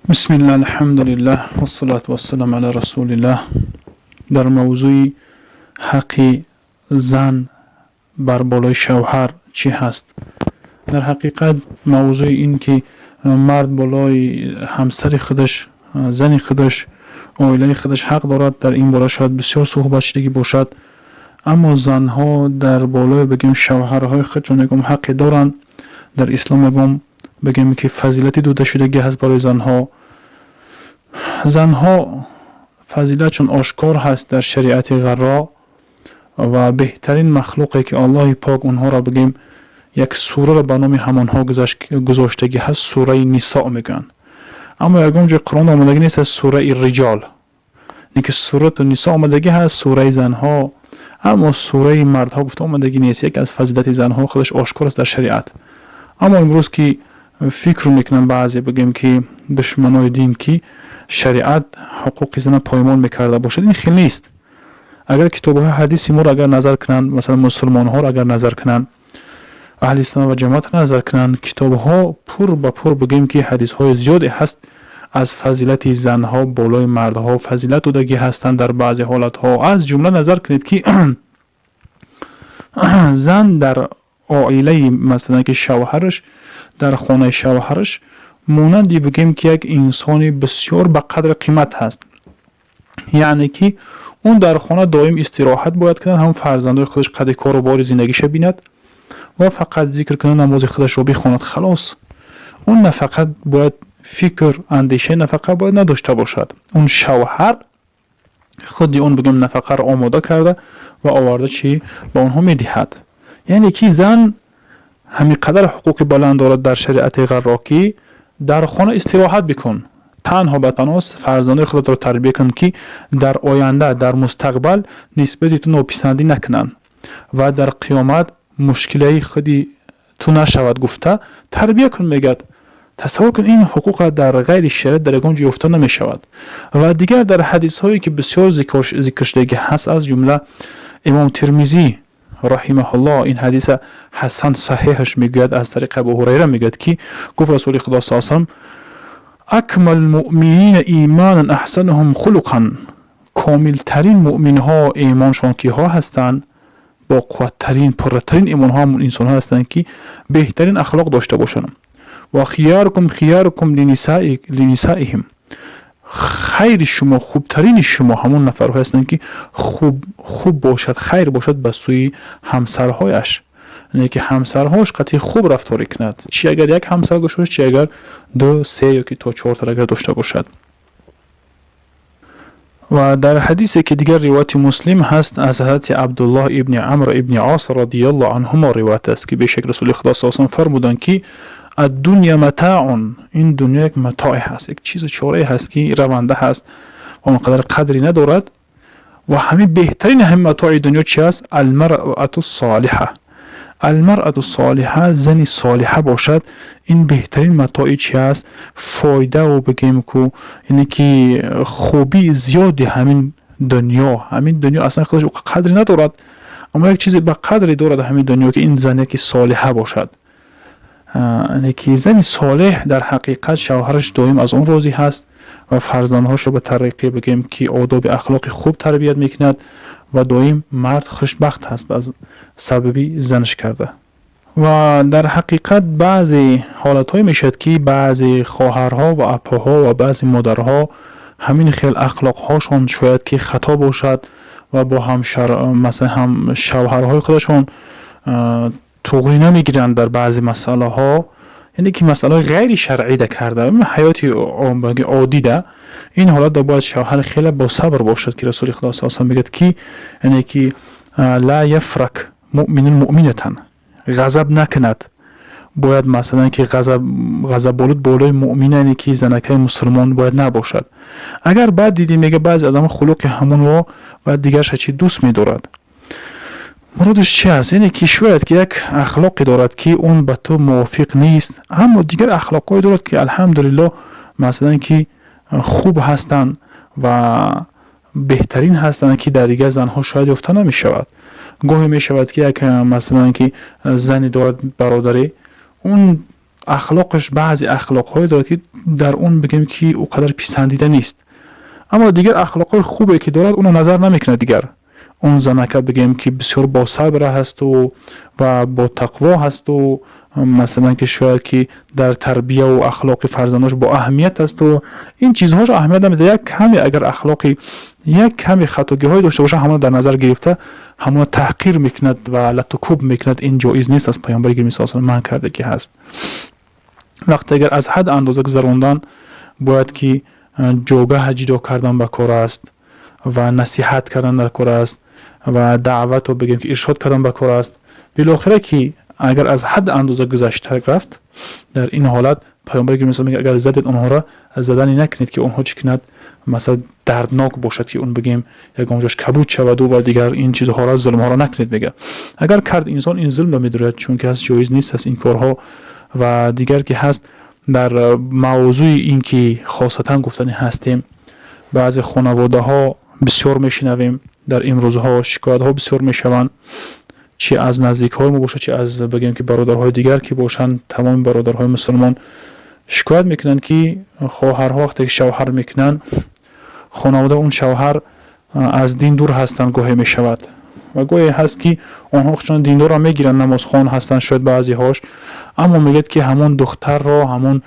Бисмиллаҳ, алҳамдулиллаҳ, вассалату вассалам ала расулиллаҳ. Дар мавзӯи ҳаққи зан бар болои шавҳар чӣ ҳаст? Дар ҳақиқат, мавзӯи ин ки мард болои ҳамсари худаш, зани худаш, оилаи худаш ҳақ дорад, дар ин бора шояд бисёр суҳбат шудагӣ бошад. Аммо занҳо дар болои, бигем, шавҳарҳои худшон ягон ҳаққе доранд. Дар ислом ягон, бигем, ки фазилати дода шудагӣ ҳаст барои занҳо. Занҳо фазилатшон ошкор ҳаст дар шариати ғарро ва беҳтарин махлуқе ки Аллоҳи пок онҳоро, бигем, як сураро ба номи ҳамонҳо гузоштагӣ ҳаст, сураи Нисо мегӯянд. Аммо ягон ҷои Қуръон омадагӣ нест аз сураи Риҷол, ин ки сурату Нисо омадагӣ ҳаст, сураи занҳо, аммо сураи мардҳо гуфта омадагӣ нест. Яке аз фазилати занҳо худаш ошкор аст дар шариат. Аммо имрӯз ки фикр мекунанд баъзе, бигем, ки душманои дин, ки шариат ҳуқуқи зана поймол мекарда бошад, ин хел нест. Агар китобҳои ҳадиси моро агар назар кунанд, масалан, мусулмонҳоро агар назар кунанд, аҳли ислом ва ҷамоатро назар кунанд, китобҳо пур ба пур, бигем, ки ҳадисҳои зиёде ҳаст аз фазилати занҳо болои мардҳо, фазилат додагӣ ҳастанд дар баъзе ҳолатҳо. Аз ҷумла назар кунед, ки зан дар оилаи, масалан, ки шавҳараш, дар хонаи шавҳараш монанди, бигем, ки як инсони бисёр ба қадри қимат ҳаст. Яъне ки он дар хона доим истироҳат бояд кунад, ҳам фарзандои худаш қадри кору бори зиндагиша бинад ва фақат зикр кунад, намози худашро бихонад, халос. Он нафақат бояд фикр, андешаи нафақа бояд надошта бошад. Он шавҳар худи он, бигем, нафақаро омода карда ва оварда чӣ ба онҳо медиҳад. Яъне ки зан ҳамин қадар ҳуқуқи баланд дорад дар шариати ғарро, ки дар хона истироҳат бикун, танҳо ба танҳо фарзандои худатро тарбия кун, ки дар оянда, дар мустақбал нисбати ту нописандӣ накунанд ва дар қиёмат мушкилаи худи ту нашавад гуфта тарбия кун, мегӯяд. Тасаввур кун, ин ҳуқуқа дар ғайри шариат дар ягон ҷо ёфта намешавад. Ва дигар дар ҳадисҳое ки бисёр зикр шудагӣ ҳаст, аз ҷумла имом Тирмизӣ раҳимаҳуллоҳ ин ҳадиса ҳасан саҳеҳаш мегӯяд, аз тариқи Абу Ҳурайра мегӯяд, ки гуфт Расули Худо са салам: "أكمل المؤمنين إيمانا أحسنهم خلقا". Комилтарин муъминҳо имоншон киҳо ҳастанд? Бо қувваттарин, пурратарин имонҳо ҳамон инсонҳо ҳастанд, ки беҳтарин ахлоқ дошта бошанд. "وخياركم خياركم لنسائهم". Хайри шумо, хубтарини шумо ҳамон нафарҳое ҳастанд, ки хуб бошад, хайр бошад ба сӯи ҳамсарҳояш, яъне ки ҳамсарҳош қатъи хуб рафторӣ кунад, чи агар як ҳамсар дошта бошад, чи агар ду, се ё ки то чортар агар дошта бошад. Ва дар ҳадисе ки дигар ривояти Муслим ҳаст, аз ҳазрати Абдуллоҳ ибни Амр ибни Ос радиаллоҳу анҳумо ривоят аст, ки бешак Расули Худо са фармуданд, ки "الدنيا متاع". Ин дунё як матое ҳаст, як чизу чорае ҳаст, ки раванда ҳаст ва он қадар қадре надорад. Ва ҳамин беҳтарини ҳамин матои дунё чи аст? "المرأة الصالحة". المرأة الصالحة, зани солиҳа бошад, ин беҳтарин матои чи аст? Фоидаву, бигем ку, ине ки хубии зиёди ҳамин дунё. Ҳамин дунё аслан худаш қадре надорад, аммо як чизе ба қадре дорад ҳамин дунё, ки ин зане ки солиҳа бошад. Яъне ки зани солеҳ дар ҳақиқат шавҳараш доим аз он розӣ ҳаст ва фарзандҳошро ба тариқи, бигем, ки одоби ахлоқи хуб тарбият мекунад ва доим мард хушбахт ҳаст аз сабаби занаш карда. Ва дар ҳақиқат баъзе ҳолатҳое мешавад, ки баъзе хоҳарҳо ва апоҳо ва баъзе модарҳо ҳамин хел ахлоқҳошон шояд ки хато бошад ва бо ҳамшар, масалан, ҳам шавҳарҳои худашон туғрӣ намегиранд дар баъзе масъалаҳо, яъне ки масъалаҳои ғайри шаръида карда, ҳаёти оддида. Ин ҳолатда бояд шавҳар хеле босабр бошад, ки Расули Худо са салам мегӯяд, ки яъне ки "لا يفرك مؤمن مؤمنة". Ғазаб накунад бояд, масалан, ки ғазаболуд болои муъмина, яъне ки занакаи мусулмон бояд набошад. Агар баъд дидӣ, мега, баъзе аз ҳамон хулуқи ҳамонро баъд дигарша чи дӯст медорад. Муродаш чи аст? Яъне ки шояд ки як ахлоқе дорад, ки он ба ту мувофиқ нест, аммо дигар ахлоқҳое дорад, ки алҳамдулиллоҳ, масалан, ки хуб ҳастанд ва беҳтарин ҳастанд, ки дар дигар занҳо шояд ёфта намешавад. Гоҳе мешавад, ки як, масалан, ки зане дорад бародаре, он Ахлоқаш баъзе ахлоқҳое дорад, ки дар он бигем, ки ӯ қадар писандида нест, аммо дигар ахлоқҳои хубе, ки дорад, онро назар намекунад. Дигар он занака, бигем, ки бисёр босабр ҳасту ва бо тақво ҳасту, масалан, ки шояд ки дар тарбияву ахлоқи фарзандош бо аҳамият асту, ин чизҳошо аҳамият намедиҳад. Як каме агар ахлоқи, як каме хатогиҳое дошта боша, ҳамона дар назар гирифта, ҳамона таҳқир мекунад ва латукуб мекунад. Ин ҷоиз нест, аз паёмбари гиромӣ саллаллоҳу манъ карда ки ҳаст. Вақте агар аз ҳад андоза гузарондан, бояд ки ҷогаҳ ҷудо кардан ба кор аст ва насиҳат кардан дар кор аст ва даъвату, бигем, ки иршод кардан ба кор аст. Билохира ки агар аз ҳад андоза гузашта рафт, дар ин ҳолат паёмбари гиромӣ мегӯяд: агар задед онҳоро, задане накунед, ки онҳо чӣ кунад, масалан, дарднок бошад, ки он, бигем, ягон ҷош кабуд шаваду ва дигар ин чизҳоро, зулмҳоро накунед, мега. Агар кард инсон, ин зулмро медорад, чунки ҳаст, ҷоиз нест аст ин корҳо. Ва дигар ки ҳаст, дар мавзӯи ин ки хосатан гуфтани ҳастем, баъзе хонаводаҳо бисёр мешунавем, дар имрӯзҳо шикоятҳо бисёр мешаванд, чи аз наздикҳои мо бошад, чи аз, бигем, ки бародарҳои дигар ки бошанд. Тамоми бародарҳои мусулмон шикоят мекунанд, ки хоҳарҳо вақте ки шавҳар мекунанд, хонавода он шавҳар аз дин дур ҳастанд гоҳе мешавад. Ва гоҳе ҳаст, ки онҳо худшон диндорро мегиранд, намозхон ҳастанд шояд баъзеҳош, аммо мегӯяд, ки ҳамон духтарро, ҳамон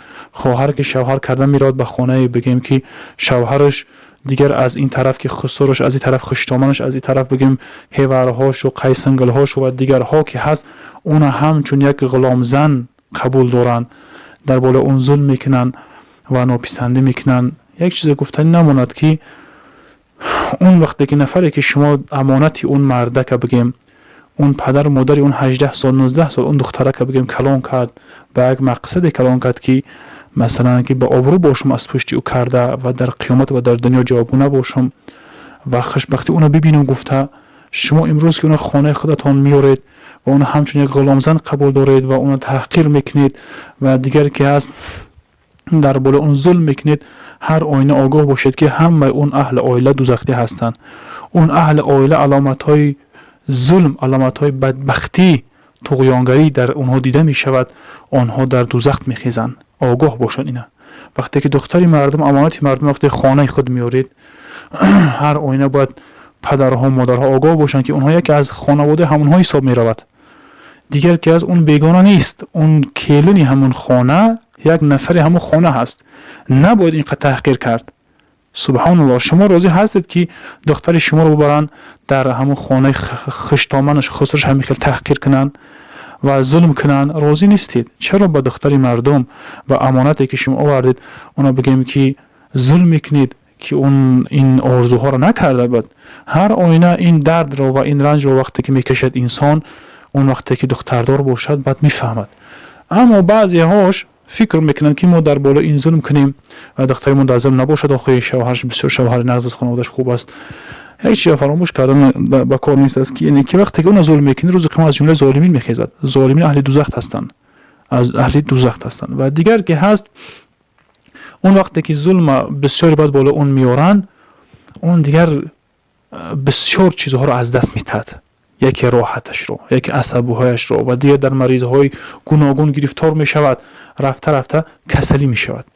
хоҳар ки шавҳар карда меравад ба хонаи, бигем, ки шавҳараш, дигар аз ин тараф ки хусураш, аз ин тараф хуштоманаш, аз ин тараф, бигем, ҳеварҳошу қайсангалҳошу ва дигарҳо ки ҳаст, уна ҳамчун як ғуломзан қабул доранд, дар болои он зулм мекунанд ва нописандӣ мекунанд. Як чизе гуфтанӣ намонад, ки он вақте ки нафаре ки шумо амонати он мардака, бигем, он падару модари он 18 сол, 19 сол он духтарака, бигем, калон кард, ба як мақсаде калон кард, ки масалан, ки ба обрӯ бошам аз пушти ӯ карда ва дар қиёмат ва дар дунё ҷавобгӯ набошам ва хушбахтӣ уно бибинам гуфта, шумо имрӯз ки уно хонаи худатон меоред ва уно ҳамчун як ғуломзан қабул доред ва уно таҳқир мекунед ва дигар ки ҳаст, дар болои он зулм мекунед, ҳар оина огоҳ бошед, ки ҳамаи он аҳли оила дузахтӣ ҳастанд. Он аҳли оила аломатҳои зулм, аломатҳои бадбахтӣ, туғёнгарӣ дар онҳо дида мешавад, онҳо дар дузахт мехезанд. Огоҳ бошанд ина. Вақте ки духтари мардум, амонати мардум, вақте хонаи худ меоред, ҳар оина бояд падарҳо, модарҳо огоҳ бошанд, ки онҳо яке аз хонаводаи ҳамонҳо ҳисоб меравад. Дигар ки аз он бегона нест, он келини ҳамон хона, як нафари ҳамон хона ҳаст, набояд ин қадр таҳқир кард. Субҳоналлоҳ, шумо розӣ ҳастед, ки духтари шуморо бубаранд, дар ҳамон хонаи хуштоманаш, хусураш ҳамин хел таҳқир кунанд ва зулм кунанд? Розӣ нестед. Чаро ба духтари мардум ва амонате ки шумо овардед, оно, бигем, ки зулм мекунед, ки он ин орзуҳоро накарда буд? Ҳар оина ин дардро ва ин ранҷро вақте ки мекашад инсон, он вақте ки духтардор бошад, баъд мефаҳмад. Аммо баъзеҳош фикр мекунанд, ки мо дар болои ин зулм кунем ва духтаримон дар зулм набошад, охири шавҳараш бисёр шавҳари нағз аст, хонаводааш хуб аст. Як чизро фаромӯш кардан ба кор нест аст, ки яъне ки вақте ки уна зулм мекунӣ, рӯзи қиёмат аз ҷумлаи золимин мехезад. Золимин аҳли дузахт ҳастанд, аз аҳли дузахт ҳастанд. Ва дигар ки ҳаст, он вақте ки зулма бисёре баъд болои он меоранд, он дигар бисёр чизҳоро аз даст метаҳад: яке роҳаташро, яке асабҳояшро ва дигар дар маризҳои гуногун гирифтор мешавад, рафта рафта касалӣ мешавад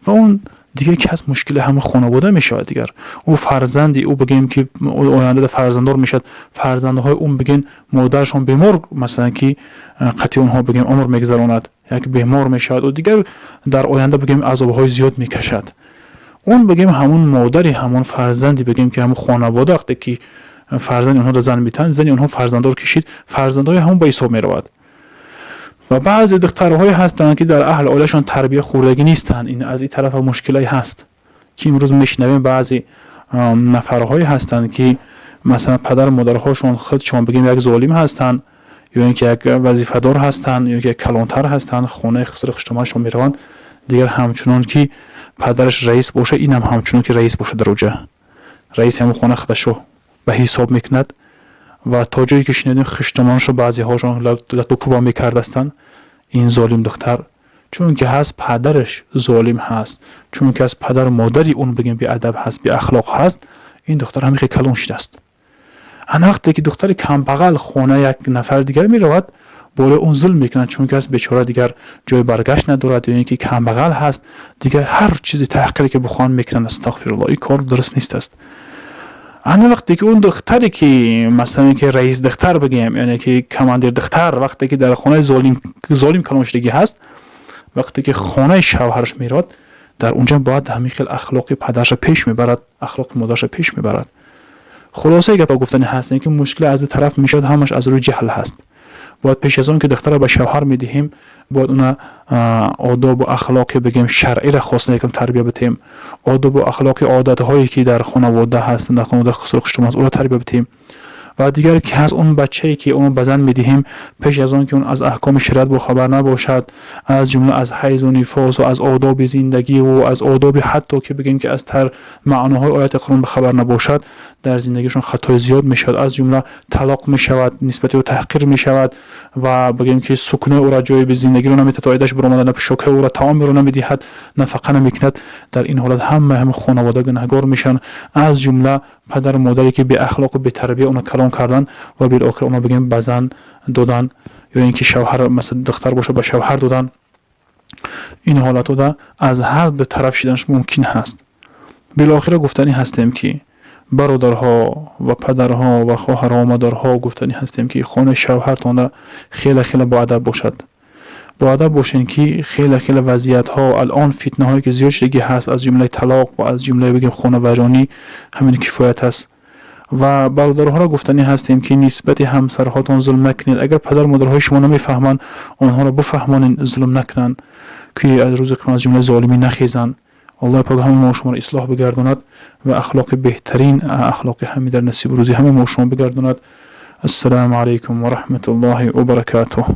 ва он дигар ки ҳаст, мушкили ҳама хонавода мешавад. Дигар ӯ фарзанди ӯ, бигем, ки оянда фарзанддор мешавад, фарзандҳои ӯ, бигем, модарашон бемор, масалан, ки қатъи онҳо, бигем, умр мегузаронад, як бемор мешавад ӯ, дигар дар оянда, бигем, азобҳои зиёд мекашад. Он, бигем, ҳамун модари ҳамун фарзанди, бигем, ки ҳамун хонавода, вақте ки фарзанди онҳоро зан метаҳанд, зани онҳо фарзанддор кишид, фарзандҳои ҳамун ба ҳисоб меравад. Ва баъзе духтарҳое ҳастанд, ки дар аҳли оилашон тарбия хӯрдагӣ нестанд. Ин аз ин тарафа мушкилае ҳаст, ки имрӯз мешунавем, баъзе нафарҳое ҳастанд, ки масалан, падару модарҳошон худшон, бигем, як золим ҳастанд ё ин ки як вазифадор ҳастанд, ё ин ки як калонтар ҳастанд, хонаи хусри хуштоманашон мераванд, дигар ҳамчунон ки падараш раис боша, инам ҳамчунон ки раис боша, дар оҷа раиси ҳамон хона худашро ба ҳисоб мекунад. Ва то ҷое ки шунидем, хуштоманашро баъзеҳошон латукуба мекардастанд. Ин золим духтар, чунки ҳаст, падараш золим ҳаст, чунки аз падару модари он, бигем, беадаб ҳаст, беахлоқ ҳаст, ин духтар ҳамин хел калон шудааст. Ана вақте ки духтари камбағал хона як нафари дигар меравад, Болои он зулм мекунанд, чунки аст бечора, дигар ҷои баргашт надорад ё ин ки камбағал ҳаст, дигар ҳар чизи таҳқире ки бихоҳанд, мекунанд. Астағфирулло, ин кор дуруст нест аст. Ана вақте ки он духтаре ки, масалан, ки раис духтар бигӯем, яъне ки командир духтар, вақте ки дар хонаи золим калон шудагӣ ҳаст, вақте ки хонаи шавҳараш меравад, дар унҷа бояд ҳамин хел ахлоқи падарша пеш мебарад, ахлоқи модарша пеш мебарад. Хулосаи гапа гуфтани ҳастем, ки мушкиле аз тараф мешавад, ҳамаш аз рӯи ҷаҳл ҳаст. Бояд пеш аз он ки духтара ба шавҳар медиҳем, бояд уна одобу ахлоқи, бигем, шаръиро хоста якам тарбия битем, одобу ахлоқи одатҳое ки дар хонавода ҳастанд, дар хонавода хусур аст, ӯро тарбия битем. Ва дигар ки ҳаст, он бачае ки онро ба зан медиҳем, пеш аз он ки он аз аҳкоми шариат бохабар набошад, аз ҷумла аз ҳайзу нифосу аз одоби зиндагиву аз одоби, ҳатто ки бигем, ки аз тар маъноҳои ояти Қуръон бахабар набошад, дар зиндагишон хатои зиёд мешавад, аз ҷумла талоқ мешавад, нисбати ӯ таҳқир мешавад ва, бигем, ки сукнаи ӯро, ҷои зиндагиро наметиҳад, оидаш биромада напӯшокаи ӯро, таомеро намедиҳад, нафақа намекунад. Дар ин ҳолат ҳама ҳами хонавода гунаҳгор мешаванд, аз ҷумла падару модаре ки беахлоқу бетарбия онро калон кардан ва билохир онро, бигем, ба зан додан ё ин ки шавҳар, масалан, духтар бошад, ба шавҳар додан. Ин ҳолатҳода аз ҳар ду тараф шиданаш мумкин ҳаст. Билохира гуфтанӣ ҳастем, ки бародарҳо ва падарҳо ва хоҳарҳо, модарҳо, гуфтанӣ ҳастем, ки хонаи шавҳартонда хеле хеле боадаб бошад, боадаб бошем, ки хеле хеле вазъиятҳо, алон фитнаҳое ки зиёд шудагӣ ҳаст, аз ҷумлаи талоқ ва аз ҷумлаи, бигем, хонавайронӣ, ҳамин кифоят аст. Ва бародарҳоро гуфтанӣ ҳастем, ки нисбати ҳамсарҳотон зулм накунед. Агар падару модарҳои шумо намефаҳманд, онҳоро бифаҳмонед, зулм накунанд, ки аз рӯзи қиёмат аз ҷумлаи золимӣ нахезанд. Аллоҳи пок ҳама мо шуморо ислоҳ бигардонад ва ахлоқи беҳтарин, ахлоқи ҳамида насибу рӯзи ҳама мо шумо бигардонад. Ассалому алайкум ва раҳматуллоҳи ва баракатуҳ.